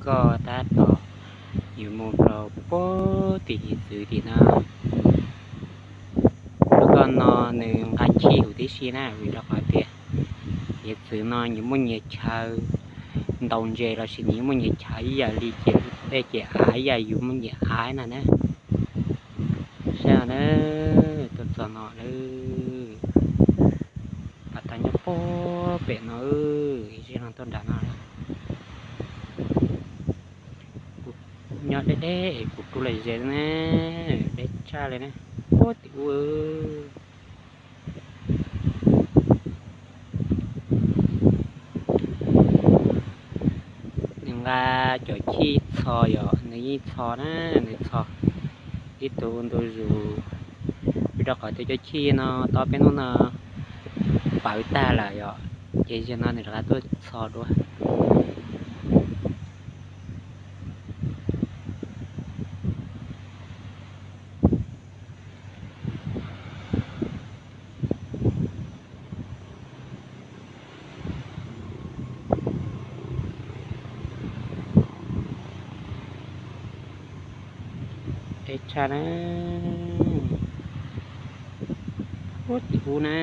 koj tab tom yuav mus rau puag tim hiav txwv tim no. Lub koj no nws nqa chij huv tib si na, vim rau qhov tias hiav txwv no nws muaj nyias chaw ntaus ntses los sis nws muaj nyias chaw ib yam li ces dej ces av ib yam yus muaj nyias av na na. Saib na, tuaj txog no lawm. Pas tau nyob puag pem no, ib zej no tuaj nram no. Kuv nyob deb deb es kuv rub los ze na, deb tshaj li na, puag tim ub. Nws nqa cov chij txho yom, nws yeej txho na, nws txho ib tug ntu zus, vim rau qhov tias cov chij no tau peb hnub no pawv tag lawm yom, ces zaum no nws rov qab tuaj txho dua. Deb tshaj na, puag tim ub na.